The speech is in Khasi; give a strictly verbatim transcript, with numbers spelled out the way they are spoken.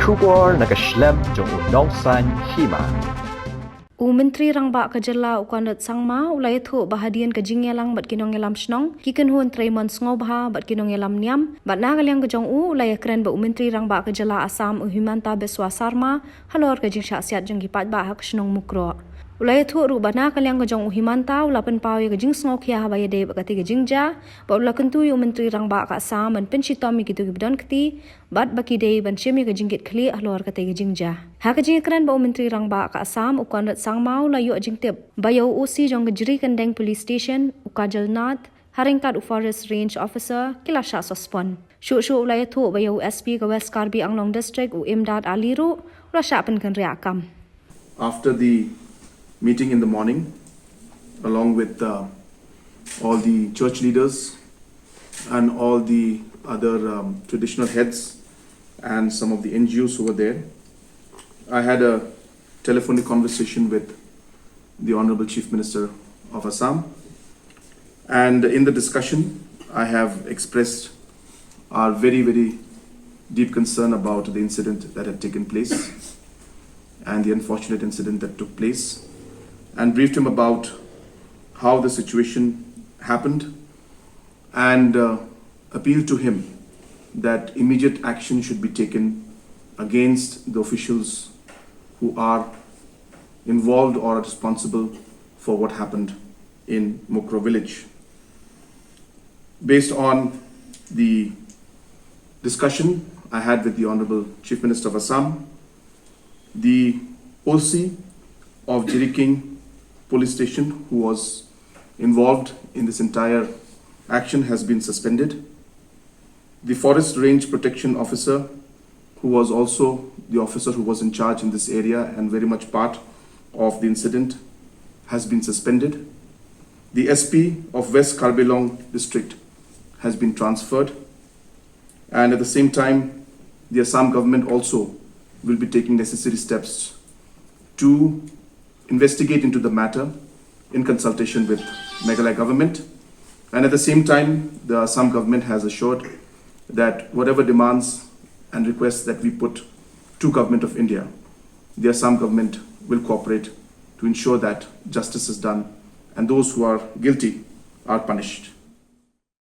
Khubor na ka shlem jong u Nongsaiñ Hima. U Myntri Rangbah ka jylla u Conrad Sangma u la ïathuh ba hadien ka jingïalang bad ki nongïalam shnong, ki kynhun trei mon sngewbha bad ki nongïalam niam, bad na ka liang ka jong u u la ïakren bad u Myntri Rangbah ka jylla Assam u Himanta Biswa Sarma halor ka jingshah siat jong ki paidbah ha ka shnong Mukroh. U la ïathuh ruh ba na ka liang ka jong u Himanta u la pynpaw ïa ka jingsngewkhia haba ïadei bad katei ka jingjia, bad u la kyntu ïa u Myntri Rangbah ka Assam ban pynshitom ïa kito kiba don kti, bad ba ki dei ban shim ïa ka jingkitkhlieh halor katei ka jingjia. Ha ka jingïakren bad u Myntri Rangbah ka Assam u Conrad Sangma u la ïoh jingtip ba ïa u O C jong ka Jirikindeng Police Station u Kajal Nath, ha ryngkat u Forest Range Officer, ki la shah suspend. Shuh shuh u la ïathuh ba ïa u S P ka West Karbi Anglong District u Imdad Ali ruh u la shah pynkynriah kam. After the meeting in the morning, along with uh, all the church leaders and all the other um, traditional heads and some of the N G Os who were there, I had a telephonic conversation with the Honorable Chief Minister of Assam. And in the discussion, I have expressed our very, very deep concern about the incident that had taken place and the unfortunate incident that took place, and briefed him about how the situation happened and uh, appealed to him that immediate action should be taken against the officials who are involved or are responsible for what happened in Mukroh village. Based on the discussion I had with the Honorable Chief Minister of Assam, the O C of Jirikindeng Police Station, who was involved in this entire action, has been suspended. The Forest Range Protection Officer, who was also the officer who was in charge in this area and very much part of the incident, has been suspended. The S P of West Karbi Anglong District has been transferred. And at the same time, the Assam government also will be taking necessary steps to investigate into the matter in consultation with Meghalaya government. And at the same time, the Assam government has assured that whatever demands and requests that we put to Government of India, the Assam government will cooperate to ensure that justice is done and those who are guilty are punished.